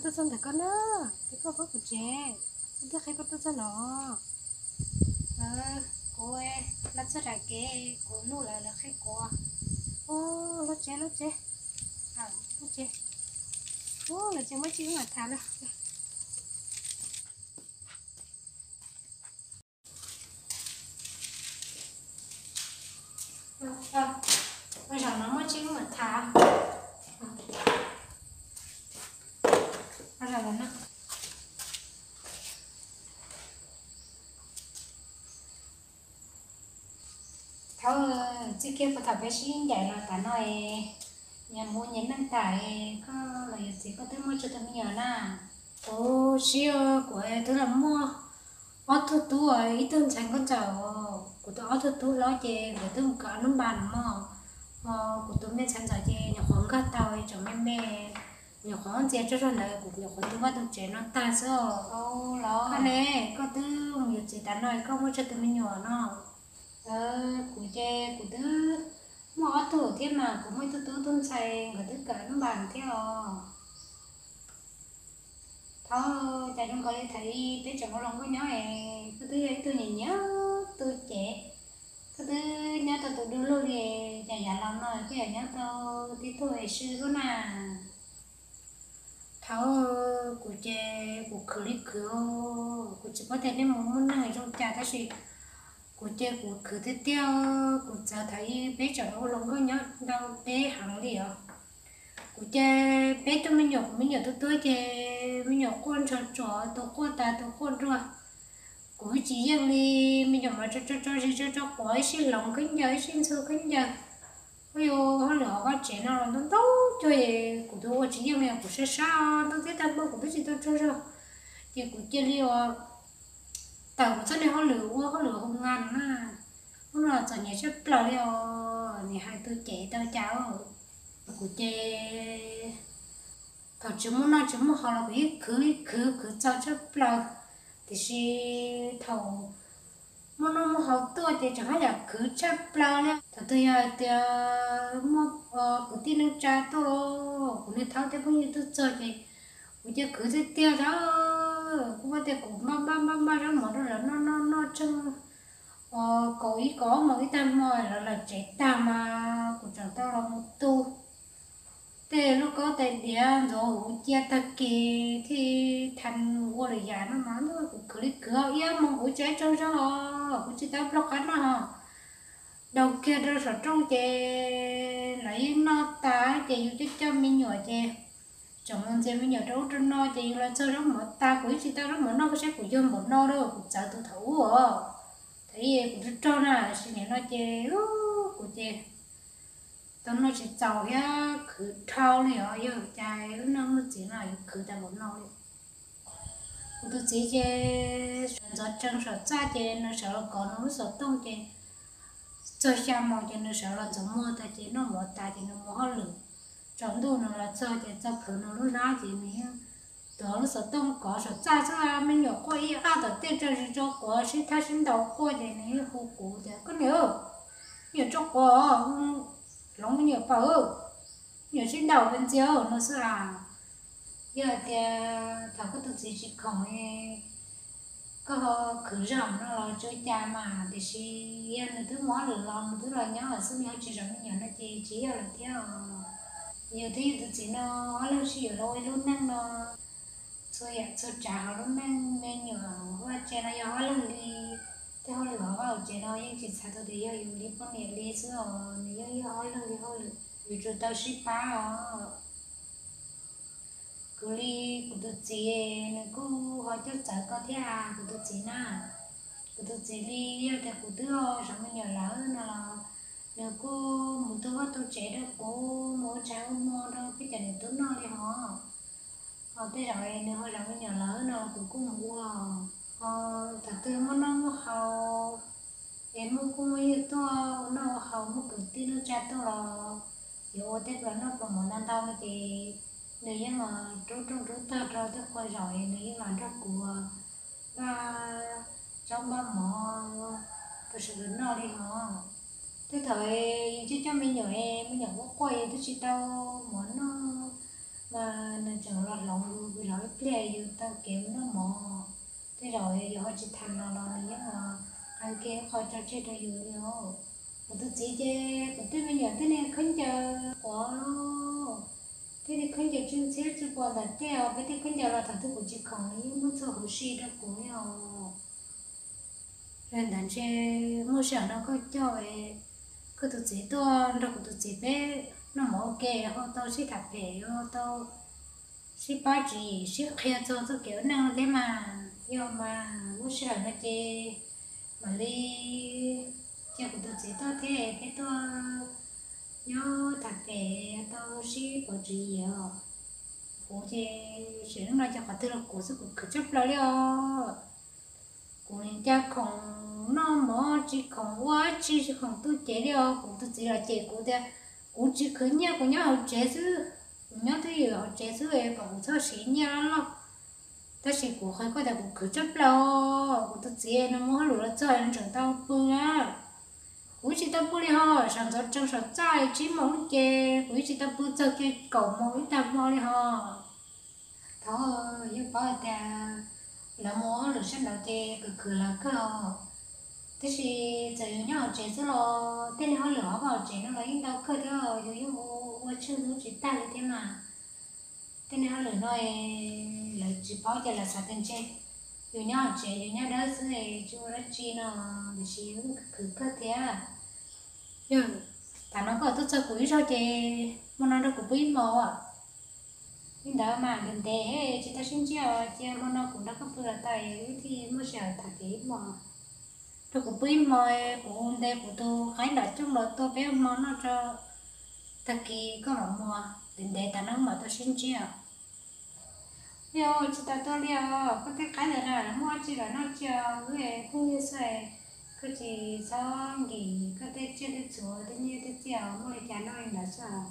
Tuaj txog ntawm koj na, es koj pab kuv tsev, kuv twb qhia koj tuaj txog no. Kuv los txog nram kev, kuv nug lawv, lawv qhia kuv. Ub, lub tsev, lub tsev, lub tsev, ub, lawv tsev muaj tsiaj wb mam tham lawm. Ua zaum no muaj tsiaj wb mam tham. Ua zaum no. Thaum txij kiag puag thaum peb sib ncaim los tas no es, nyias mus nyias neej tas es koj los yuav txiv koj twb muaj tsawg tus me nyuam na? Kuv sib, kuv twb los muaj ob tug tub, ib tug ntxhais nkauj ntxawm. Kuv tus ob tug tub hlob ces nkawd twb mus kawm hnub npas mog. Kuv tus me ntxhais ntxawm ces nyuam qhuav nkag tau tseem me me, nyuam qhuav ntxias tsaug zog ntawd, kuv nyuam qhuav tu vaj tu tsev no tag xwb os. Koj ne, koj twb mus yuav txiv tas no koj muaj tsawg tus me nyuam no? Kuv ces kuv twb muaj ob tug thiab mas, kuv muaj ib tug tub tub ntxhais, nkawd twb kawm hnub npas thiab os. Thaum cas zoo nkaus li thaum ub peb tseem ua hluas nkauj nyob es koj twb yog ib tug nyiam nyiam tu cev, koj twb nyob tau tus du lug li, cas yav los no koj yuav nyob tau tib tug es swb lub na? Thaum kuv ces kuv khwv li khwv, kuv tsis paub tias nej mus muaj neeg zoo cas tab sis kuv ces kuv khwv tiag tiag. Kuv txawm thaum ub peb tseem ua hluas nkauj nyob ntau teb heev li os. Kuv ces peb tug me nyuam, kuv me nyuam tuaj tuaj ces me nyuam quaj nrog tsuas, tus quaj tas tus quaj dua. Kuv tsis yeej li, me nyuam mas tso tso tso zis tso tso quav, ib sij hloov khaub ncaws ib sij ntxhua khaub ncaws. Kuv yuav hauj lwm hauv vaj tsev no los ntau ntau cuag, kuv tus ua tsis yeej li, kuv sab sab ntau thiab tag npaum kuv twb tsis tau tsaug zog. Ces kuv cia li ua tawm kuv txoj niag hauj lwm ua hauj lwm hoo nga no na. Hnub no txom nyem tshaj plaws li os, nim hais tus cev tau cas. Kuv ces thaum tsis muaj noj tsis muaj haus los kuv yeej khwv khwv khwv txaus tshaj plaws, tiam sis thaum muaj noj muaj haus tuaj ces tseem haj yam khwv tshaj plaws li. Thaum twg yog hais tias muaj kwv tij neej tsa tuaj, kuv niag thaub thiab phooj ywg tuaj txog ces kuv cia khwv tiag tiag thiab. Kuv muab tias kuv npaj npaj npaj npaj zaub mov rau lawv noj noj noj tsheej kaum ib kaum ob moos ib tag hmo lawv lawm tsev tag mas kuv tseem tau los mus tu tej lub kaub tais diav ntxuav huv cia tag kis thiaj tha ua lwm yam no mas kuv khwv li khwv ib ob moos kuv tseem tsaug zog, kuv tsis tau plaub qab noj. Daus kiag rau saum rooj ces lawv yeej noj tas ces yus coj coj me nyuam ces tseem mus ntxias me nyuam rau ub rau no ces yus los txog zaub mov tas kuv yeej tsis tau zaub mov noj, koj saib kuv yog npaum no lawm, kuv txawv tus thaum ub os. Thaum ub kuv rog rog na, tab sis nim no ces kuv ces tau noj tsis txaus thiab khwv dhau li os, yog cas lub neej lub txiv no yuav khwv tas npaum no li. Kuv tus txiv ces sawv ntxov tsees saum txaj ces nws sawv los kov nws lub xov tooj ces txog xya moos ces nws sawv los ntxuav muag tas ces noj mov tas ces nws mus hauj lwm. Tsaus ntuj nws los txog ces txog plhuav nws lub hnab ces nws yeej tuav lub xov tooj kov saum txaj xwb, me nyuam quaj ib qaj tom tej tso zis tso quav sib thab sib ntaus quaj ces nws yeej hu kuv tias, koj niam, me nyuam tso quav, hloov me nyuam pab, me nyuam sib ntaus pes ntxias no xwb as. Yog hais tias thaum koj tus txiv tsis khoom, koj ho khwv zog no los tsis ua cas mas, tiam sis yog nws twb mus hauj lwm los nws twb los nyob lawm xwb, nws ho tsis zov me nyuam no ces tsis yog lawm thiab os. Yus thiab yus tus txiv no ob leeg sib yuav los ua ib lub neej no, txhua yam txhua tsav hauv lub neej me nyuam vaj tsev no yog ob leeg li. Tej hauj lwm hauv vaj hauv tsev no yeej tsis txhais tau tias yog yus li poj niam li xwb os, nws yeej yog ob leeg li hauj lwm, yuav tsum tau sib pab os. Kuv li kuv tus txiv nws kuj ho coj txawv koj thiab kuv tus txiv na. Kuv tus txiv li yog tias kuv twb zov me nyuam lawm no los nws kuj mus tu vaj tu tsev rau kuv, mus ua tshais ua hmo rau peb cov niam tub noj li hos. Ho tej zaum nws ho zov me nyuam lawm no los kuv kuj mus ua. Ho thaum twg muaj noj muaj haus es muaj phooj muaj ywg tuaj ua noj ua haus, muaj kwv tij neej tsa tuaj los yuav ua tej pluas noj pluas mov ntau ntau no ces nws yeej los rub rooj rub tog rau tej qhua zaum es nws yeej los nrog kuv npaj zaub npaj mov rau sawv daws noj li hos. Tej thaum yus coj coj me nyuam, me nyuam quaj quaj yus twb tsis tau mov noj, Mas nws tseem los hloov yus, los ib pliag yus tau kev noj mov, tej zaum yus ho tsis tham no los nws yeej qee kiag qhov tso tseg rau yus li os. Kuv tus txiv ces kuv tej me nyuam tej niag khaub ncaws quav, tej niag khaub ncaws tsw ntxhiab tsw pom ntawm tej os, peb tej khaub ncaws los thaum twg kuv tsis khoom los yeej muab txhua huv si rau kuv li os. Yog ntawd ntshe muaj sij hawm no koj coj koj tus txiv tuaj nrog kuv tus txiv peb noj mov ua ke, ho tau sib tham pem, ho tau sib pab tswv yim, sib qhia txog txoj kev ua neej thiab mas. Yog mas muaj sij hawm no ces mam li cia kuv tus txiv tuaj thiab peb tuaj nyob tham pem tau sib pov tswv yim os. Kuv ces sim neej no ces qhov twg los kuv xwb, kuv khwv tshaj plaws li os. Kuv nim cas khoom noj mov tsis khoom ua tsi, tsis khoom tu cev li os. Kuv tus txiv los cem kuv tias kuv tsis khwv nyiaj, kuv nyob hauv tsev xwb. Kuv nyob twj ywm hauv tsev xwb, kom kuv txhob siv nyiaj loj loj. Tab sis kuv qhia koj tias kuv khwv tshaj plaws os. Kuv tus txiv nws muaj hauj lwm los txog nws tseem tau pw na. Kuv tsis tau pw li ho, sawv ntxov tsees saum txaj tsib moos ces kuv yeej tsis tau pw txog kiag kaum moos ib tag hmo li ho. Thov yeej paub hais tias lawv muaj hauj lwm sab nraud ces khwv khwv lawv kawg os. Tab sis txawm yus nyob hauv tsev xwb los tej niag hauj lwm hauv vaj hauv tsev no los yeej ntau kawg thiab, yus yeej ua tsheej hnub tsis tag li thiab mas. Tej niag hauj lwm no lawv tsis paub ces lawv xav tias ntshe yus nyob hauv tsev yus nyob dawb xwb tsis ua dab tsi no, tiam sis yus yeej khwv kawg thiab. Yog, tam no koj tuaj txog kuv ib zaug ces hmo no nrog kuv pw ib hmos. Li ntawd mas ntev ntev tsis tau sib ntsib os, cia hmo no kuv nrog koj pw los tau, wb thiaj muaj sij hawm tham pem ib hmos. Nrog kuv pw ib hmos, kuv ntes kuv tus qaib nram cooj los tua peb ib hmos noj tso, tag kis koj mam mus, ntev ntev tas no mam tuaj sib ntsib os. Yog tsis tas tuaj li os, koj tej qaib ntawd na muaj dab tsi los noj tso, wb phooj ywg xwb, koj tsis txhob nkim koj tej tsiaj tej txhu tej nyiaj tej txiaj, muaj li cas noj li ntawd xwb.